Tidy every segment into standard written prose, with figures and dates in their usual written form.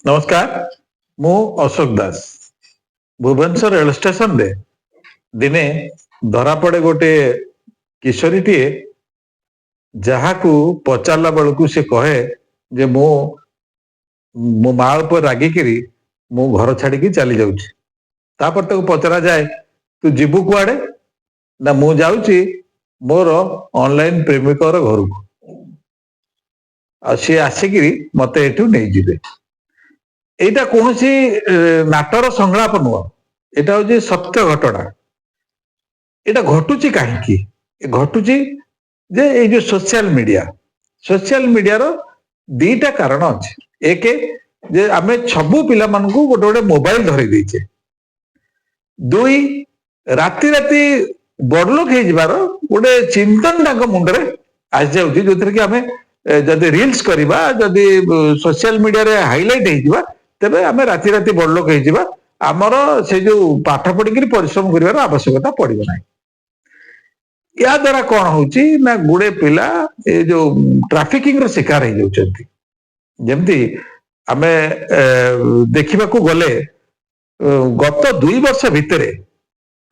ନମସ୍କାର, ମୁଁ ଅଶୋକ ଦାସ। ଭୁବନେଶ୍ୱର ରେଳ ଷ୍ଟେସନରେ ଦିନେ ଧରାପଡେ ଗୋଟେ କିଶୋରୀଟିଏ, ଯାହାକୁ ପଚାରିଲା ବେଳକୁ ସେ କହେ ଯେ ମୁଁ ମୋ ମା ଉପରେ ରାଗିକିରି ମୁଁ ଘର ଛାଡିକି ଚାଲି ଯାଉଛି। ତାପରେ ତାକୁ ପଚରା ଯାଏ, ତୁ ଯିବୁ କୁଆଡେ? ନା, ମୁଁ ଯାଉଛି ମୋର ଅନଲାଇନ ପ୍ରେମିକର ଘରକୁ, ଆଉ ସିଏ ଆସିକିରି ମତେ ଏଠୁ ନେଇଯିବେ। ଏଇଟା କୌଣସି ନାଟର ସଂଳାପ ନୁହଁ, ଏଇଟା ହଉଛି ସତ୍ୟ ଘଟଣା। ଏଇଟା ଘଟୁଛି କାହିଁକି? ଏ ଘଟୁଛି ଯେ ଏଇ ଯୋଉ ସୋସିଆଲ ମିଡିଆ, ସୋସିଆଲ ମିଡିଆର ଦିଟା କାରଣ ଅଛି। ଏକ ଯେ ଆମେ ସବୁ ପିଲାମାନଙ୍କୁ ଗୋଟେ ଗୋଟେ ମୋବାଇଲ ଧରେଇ ଦେଇଛେ। ଦୁଇ, ରାତି ରାତି ବଡଲୋକ ହେଇଯିବାର ଗୋଟେ ଚିନ୍ତନ ତାଙ୍କ ମୁଣ୍ଡରେ ଆସିଯାଉଛି, ଯୋଉଥିରେ କି ଆମେ ଯଦି ରିଲ୍ସ କରିବା, ଯଦି ସୋସିଆଲ ମିଡିଆରେ ହାଇଲାଇଟ ହେଇଯିବା, ତେବେ ଆମେ ରାତି ରାତି ବଡଲୋକ ହେଇଯିବା। ଆମର ସେ ଯୋଉ ପାଠ ପଢିକିରି ପରିଶ୍ରମ କରିବାର ଆବଶ୍ୟକତା ପଡିବ ନାହିଁ। ୟା ଦ୍ଵାରା କଣ ହଉଛି ନା, ଗୁଡେ ପିଲା ଏ ଯୋଉ ଟ୍ରାଫିକିଂ ର ଶିକାର ହେଇଯାଉଛନ୍ତି। ଯେମିତି ଆମେ ଦେଖିବାକୁ ଗଲେ, ଗତ 2 ବର୍ଷ ଭିତରେ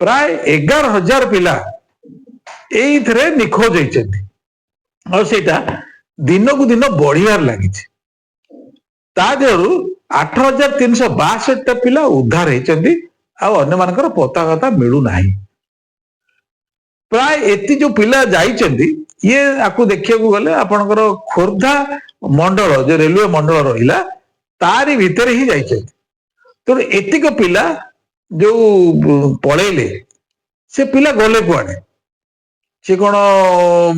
ପ୍ରାୟ 11,000 ପିଲା ଏଇଥିରେ ନିଖୋଜ ହେଇଛନ୍ତି, ଆଉ ସେଇଟା ଦିନକୁ ଦିନ ବଢିବାରେ ଲାଗିଛି। ତା ଦେହରୁ 8362ଟା ପିଲା ଉଦ୍ଧାର ହେଇଛନ୍ତି, ଆଉ ଅନ୍ୟମାନଙ୍କର ପତାଗତା ମିଳୁନାହିଁ। ପ୍ରାୟ ଏତି ଯୋଉ ପିଲା ଯାଇଛନ୍ତି, ଇଏ ଆକୁ ଦେଖିବାକୁ ଗଲେ ଆପଣଙ୍କର ଖୋର୍ଦ୍ଧା ମଣ୍ଡଳ, ଯୋଉ ରେଲୱେ ମଣ୍ଡଳ ରହିଲା, ତାରି ଭିତରେ ହିଁ ଯାଇଛନ୍ତି। ତେଣୁ ଏତିକ ପିଲା ଯୋଉ ପଳେଇଲେ, ସେ ପିଲା ଗଲେ କୁଆଡେ? ସେ କଣ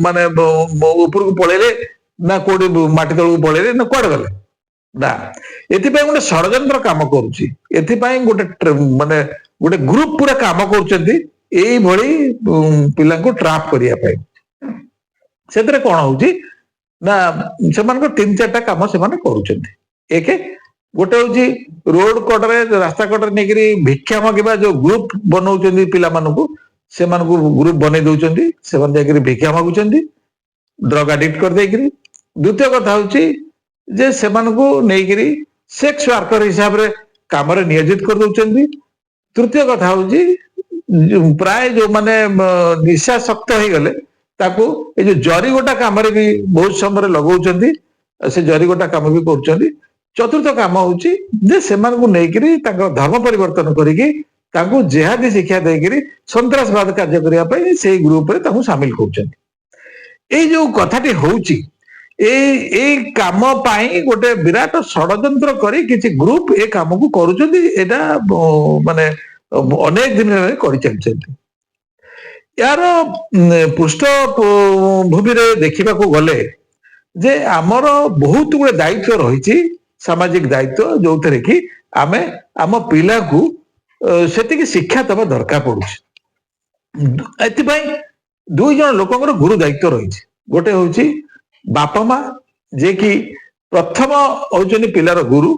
ମାନେ ଉପରକୁ ପଳେଇଲେ, ନା କୋଉଠି ମାଟି ତଳକୁ ପଳେଇଲେ, ନା କୁଆଡେ ଗଲେ? ନା, ଏଥିପାଇଁ ଗୋଟେ ଷଡଯନ୍ତ୍ର କାମ କରୁଛି। ଏଥିପାଇଁ ଗୋଟେ ମାନେ ଗୋଟେ ଗ୍ରୁପ ପୁରା କାମ କରୁଛନ୍ତି ଏଇଭଳି ପିଲାଙ୍କୁ ଟ୍ରାପ୍ କରିବା ପାଇଁ। ସେଥିରେ କଣ ହଉଛି ନା, ସେମାନଙ୍କର ତିନି ଚାରିଟା କାମ ସେମାନେ କରୁଛନ୍ତି। ଏକ, ଗୋଟେ ହଉଛି ରୋଡ କଡରେ, ରାସ୍ତା କଡରେ ନେଇକିରି ଭିକ୍ଷା ମାଗିବା। ଯୋଉ ଗ୍ରୁପ ବନଉଛନ୍ତି ପିଲାମାନଙ୍କୁ, ସେମାନଙ୍କୁ ଗ୍ରୁପ ବନେଇ ଦଉଛନ୍ତି, ସେମାନେ ଯାଇକିରି ଭିକ୍ଷା ମାଗୁଛନ୍ତି ଡ୍ରଗ ଆଡିକ୍ଟ କରିଦେଇକିରି। ଦ୍ୱିତୀୟ କଥା ହଉଛି ଯେ ସେମାନଙ୍କୁ ନେଇକିରି ସେକ୍ସ ୱାର୍କର ହିସାବରେ କାମରେ ନିୟୋଜିତ କରିଦଉଛନ୍ତି। ତୃତୀୟ କଥା ହଉଛି ପ୍ରାୟ ଯୋଉମାନେ ନିଶାସକ୍ତ ହେଇଗଲେ, ତାକୁ ଏଇ ଯୋଉ ଜରି ଗୋଟା କାମରେ ବି ବହୁତ ସମୟରେ ଲଗାଉଛନ୍ତି, ଆଉ ସେ ଜରି ଗୋଟା କାମ ବି କରୁଛନ୍ତି। ଚତୁର୍ଥ କାମ ହଉଛି ଯେ ସେମାନଙ୍କୁ ନେଇକିରି ତାଙ୍କ ଧର୍ମ ପରିବର୍ତ୍ତନ କରିକି, ତାଙ୍କୁ ଜେହାଦୀ ଶିକ୍ଷା ଦେଇକିରି ସନ୍ତ୍ରାସବାଦ କାର୍ଯ୍ୟ କରିବା ପାଇଁ ସେଇ ଗ୍ରୁପରେ ତାଙ୍କୁ ସାମିଲ କରୁଛନ୍ତି। ଏଇ ଯୋଉ କଥାଟି ହଉଛି, ଏଇ ଏଇ କାମ ପାଇଁ ଗୋଟେ ବିରାଟ ଷଡଯନ୍ତ୍ର କରି କିଛି ଗ୍ରୁପ ଏ କାମକୁ କରୁଛନ୍ତି। ଏଇଟା ମାନେ ଅନେକ ଦିନ ହେଲାଣି କରିଚାଲିଛନ୍ତି। ଏହାର ପୃଷ୍ଠ ଭୂମିରେ ଦେଖିବାକୁ ଗଲେ ଯେ ଆମର ବହୁତ ଗୁଡେ ଦାୟିତ୍ୱ ରହିଛି, ସାମାଜିକ ଦାୟିତ୍ୱ, ଯୋଉଥିରେ କି ଆମେ ଆମ ପିଲାକୁ ସେତିକି ଶିକ୍ଷା ଦେବା ଦରକାର ପଡୁଛି। ଏଥିପାଇଁ ଦୁଇ ଜଣ ଲୋକଙ୍କର ଗୁରୁ ଦାୟିତ୍ୱ ରହିଛି। ଗୋଟେ ହଉଛି ବାପା ମା, ଯିଏ କି ପ୍ରଥମ ହଉଛନ୍ତି ପିଲାର ଗୁରୁ।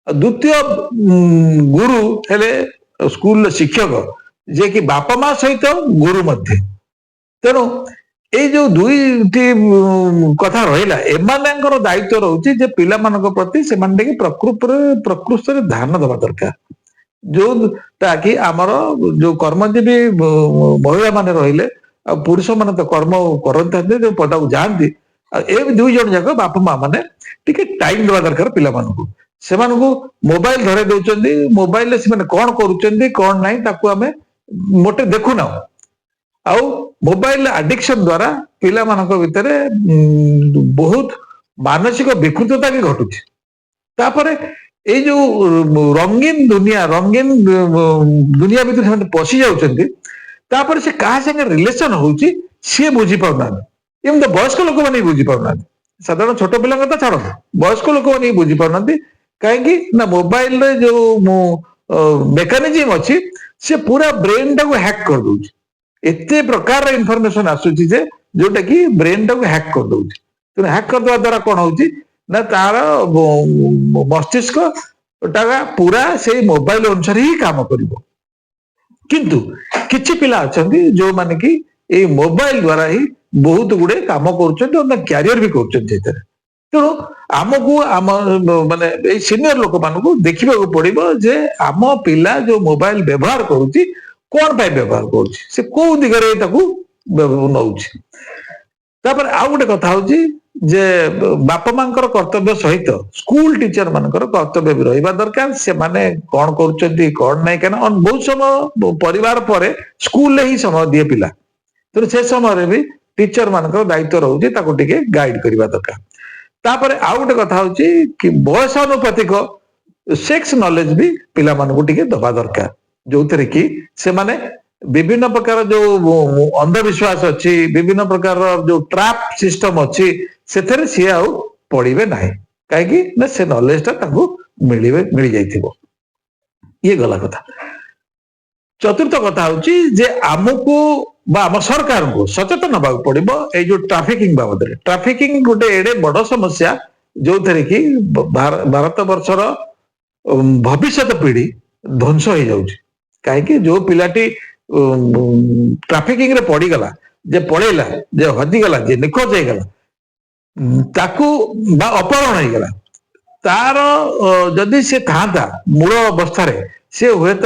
ଆଉ ଦ୍ୱିତୀୟ ଗୁରୁ ହେଲେ ସ୍କୁଲର ଶିକ୍ଷକ, ଯିଏ କି ବାପା ମା ସହିତ ଗୁରୁ ମଧ୍ୟ। ତେଣୁ ଏଇ ଯୋଉ ଦୁଇଟି କଥା ରହିଲା, ଏମାନଙ୍କର ଦାୟିତ୍ୱ ରହୁଛି ଯେ ପିଲାମାନଙ୍କ ପ୍ରତି ସେମାନେ ଟିକେ ପ୍ରକୃତରେ ଧ୍ୟାନ ଦେବା ଦରକାର। ଯୋଉଟା କି ଆମର ଯୋଉ କର୍ମଜୀବୀ ମହିଳା ମାନେ ରହିଲେ ଆଉ ପୁରୁଷ ମାନେ ତ କର୍ମ କରନ୍ତି, ଯୋଉ ପଦାକୁ ଯାଆନ୍ତି, ଆଉ ଏ ଦୁଇ ଜଣ ଯାକ ବାପା ମା ମାନେ ଟିକେ ଟାଇମ ଦେବା ଦରକାର ପିଲାମାନଙ୍କୁ। ସେମାନଙ୍କୁ ମୋବାଇଲ ଧରେଇ ଦଉଛନ୍ତି, ମୋବାଇଲରେ ସେମାନେ କଣ କରୁଛନ୍ତି କଣ ନାହିଁ, ତାକୁ ଆମେ ମୋଟେ ଦେଖୁନାହୁଁ। ଆଉ ମୋବାଇଲ ଆଡିକ୍ସନ ଦ୍ଵାରା ପିଲାମାନଙ୍କ ଭିତରେ ବହୁତ ମାନସିକ ବିକୃତତା ବି ଘଟୁଛି। ତାପରେ ଏଇ ଯୋଉ ରଙ୍ଗୀନ ଦୁନିଆ, ରଙ୍ଗୀନ ଦୁନିଆ ଭିତରେ ସେମାନେ ପଶି ଯାଉଛନ୍ତି। ତାପରେ ସେ କାହା ସାଙ୍ଗେ ରିଲେସନ ହଉଛି, ସିଏ ବୁଝିପାରୁନାହାନ୍ତି। ଏମିତି ବୟସ୍କ ଲୋକମାନେ ବି ବୁଝିପାରୁନାହାନ୍ତି। ସାଧାରଣ ଛୋଟ ପିଲାଙ୍କ କଥା ଛାଡ଼ନ୍ତୁ, ବୟସ୍କ ଲୋକମାନେ ବି ବୁଝିପାରୁନାହାନ୍ତି। କାହିଁକି ନା ମୋବାଇଲରେ ଯୋଉ ମେକାନିଜିମ ଅଛି, ସେ ପୁରା ବ୍ରେନ ଟାକୁ ହ୍ୟାକ୍ କରିଦଉଛି। ଏତେ ପ୍ରକାରର ଇନଫରମେସନ ଆସୁଛି ଯେ ଯୋଉଟା କି ବ୍ରେନ ଟାକୁ ହ୍ୟାକ୍ କରିଦଉଛି। ତେଣୁ ହ୍ୟାକ୍ କରିଦେବା ଦ୍ଵାରା କଣ ହଉଛି ନା, ତାର ମସ୍ତିଷ୍କ ଟା ପୁରା ସେଇ ମୋବାଇଲ ଅନୁସାରେ ହିଁ କାମ କରିବ। କିନ୍ତୁ କିଛି ପିଲା ଅଛନ୍ତି, ଯୋଉମାନେ କି ଏଇ ମୋବାଇଲ ଦ୍ଵାରା ହିଁ ବହୁତ ଗୁଡେ କାମ କରୁଛନ୍ତି ଆଉ କ୍ୟାରିୟର ବି କରୁଛନ୍ତି ସେଥିରେ। ତେଣୁ ଆମକୁ ଆମ ମାନେ ଏଇ ସିନିୟର ଲୋକମାନଙ୍କୁ ଦେଖିବାକୁ ପଡିବ ଯେ ଆମ ପିଲା ଯୋଉ ମୋବାଇଲ ବ୍ୟବହାର କରୁଛି, କଣ ପାଇଁ ବ୍ୟବହାର କରୁଛି, ସେ କୋଉ ଦିଗରେ ତାକୁ ନଉଛି। ତାପରେ ଆଉ ଗୋଟେ କଥା ହଉଛି ଯେ ବାପା ମାଙ୍କର କର୍ତ୍ତବ୍ୟ ସହିତ ସ୍କୁଲ ଟିଚର ମାନଙ୍କର କର୍ତ୍ତବ୍ୟ ବି ରହିବା ଦରକାର, ସେମାନେ କଣ କରୁଛନ୍ତି କଣ ନାହିଁ। କାରଣ ବହୁତ ସମୟ ପରିବାର ପରେ ସ୍କୁଲରେ ହିଁ ସମୟ ଦିଏ ପିଲା। ତେଣୁ ସେ ସମୟରେ ବି ଟିଚର ମାନଙ୍କର ଦାୟିତ୍ୱ ରହୁଛି, ତାକୁ ଟିକେ ଗାଇଡ କରିବା ଦରକାର। ତାପରେ ଆଉ ଗୋଟେ କଥା ହଉଛି କି ବୟସାନୁପାତିକ ସେକ୍ସ ନଲେଜ ବି ପିଲାମାନଙ୍କୁ ଟିକେ ଦବା ଦରକାର, ଯୋଉଥିରେ କି ସେମାନେ ବିଭିନ୍ନ ପ୍ରକାର ଯୋଉ ଅନ୍ଧବିଶ୍ୱାସ ଅଛି, ବିଭିନ୍ନ ପ୍ରକାରର ଯୋଉ ଟ୍ରାପ୍ ସିଷ୍ଟମ ଅଛି, ସେଥିରେ ସିଏ ଆଉ ପଡିବେ ନାହିଁ। କାହିଁକି ନା ସେ ନଲେଜ ଟା ତାଙ୍କୁ ମିଳିଯାଇଥିବ। ଇଏ ଗଲା କଥା। ଚତୁର୍ଥ କଥା ହଉଛି ଯେ ଆମକୁ ବା ଆମ ସରକାରଙ୍କୁ ସଚେତନ ହବାକୁ ପଡିବ ଏଇ ଯୋଉ ଟ୍ରାଫିକିଂ ବାବଦରେ। ଟ୍ରାଫିକିଂ ଗୋଟେ ଏଡେ ବଡ ସମସ୍ୟା, ଯୋଉଥିରେ କି ଭାରତ ବର୍ଷର ଭବିଷ୍ୟତ ପିଢି ଧ୍ୱଂସ ହେଇଯାଉଛି। କାହିଁକି ଯୋଉ ପିଲାଟି ଟ୍ରାଫିକିଂ ରେ ପଡିଗଲା, ଯେ ପଳେଇଲା, ଯେ ହଜିଗଲା, ଯେ ନିଖୋଜ ହେଇଗଲା, ତାକୁ ବା ଅପହରଣ ହେଇଗଲା, ତାର ଯଦି ସେ ଥାନ୍ତା ମୂଳ ଅବସ୍ଥାରେ, ସେ ହୁଏତ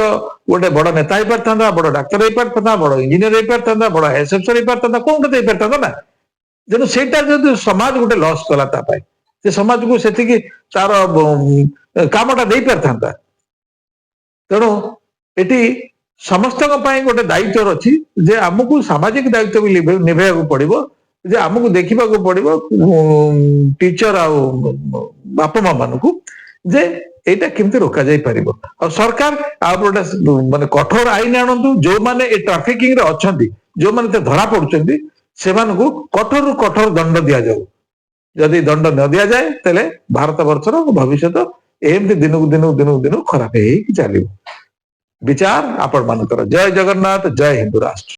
ଗୋଟେ ବଡ ନେତା ହେଇପାରିଥାନ୍ତା, ବଡ ଡାକ୍ତର ହେଇପାରିଥାନ୍ତା, ବଡ ଇଞ୍ଜିନିୟର ହେଇପାରିଥାନ୍ତା, ବଡ ଆଇଏଏସ୍ ଅଫିସର ହେଇପାରିଥାନ୍ତା, କଣ ଗୋଟେ ହେଇପାରିଥାନ୍ତା ନା। ତେଣୁ ସେଇଟା ଯଦି ସମାଜ ଗୋଟେ ଲସ୍ କଲା, ତା ପାଇଁ ସେ ସମାଜକୁ ସେତିକି ତାର କାମଟା ଦେଇପାରିଥାନ୍ତା। ତେଣୁ ଏଠି ସମସ୍ତଙ୍କ ପାଇଁ ଗୋଟେ ଦାୟିତ୍ୱ ଅଛି ଯେ ଆମକୁ ସାମାଜିକ ଦାୟିତ୍ୱ ବି ନିଭେଇବାକୁ ପଡିବ, ଯେ ଆମକୁ ଦେଖିବାକୁ ପଡିବ ଟିଚର ଆଉ ବାପା ମା ମାନଙ୍କୁ ଯେ ଏଇଟା କେମିତି ରୋକାଯାଇ ପାରିବ। ଆଉ ସରକାର ଆଉ ଗୋଟେ ମାନେ କଠୋର ଆଇନ ଆଣନ୍ତୁ। ଯୋଉମାନେ ଏ ଟ୍ରାଫିକିଂ ରେ ଅଛନ୍ତି, ଯୋଉମାନେ ତ ଧରା ପଡୁଛନ୍ତି, ସେମାନଙ୍କୁ କଠୋରରୁ କଠୋର ଦଣ୍ଡ ଦିଆଯାଉ। ଯଦି ଦଣ୍ଡ ନ ଦିଆଯାଏ, ତାହେଲେ ଭାରତ ବର୍ଷର ଭବିଷ୍ୟତ ଏମିତି ଦିନକୁ ଦିନକୁ ଦିନକୁ ଦିନକୁ ଖରାପ ହେଇକି ଚାଲିବ। ବିଚାର ଆପଣ ମାନଙ୍କର। ଜୟ ଜଗନ୍ନାଥ, ଜୟ ହିନ୍ଦୁ ରାଷ୍ଟ୍ର।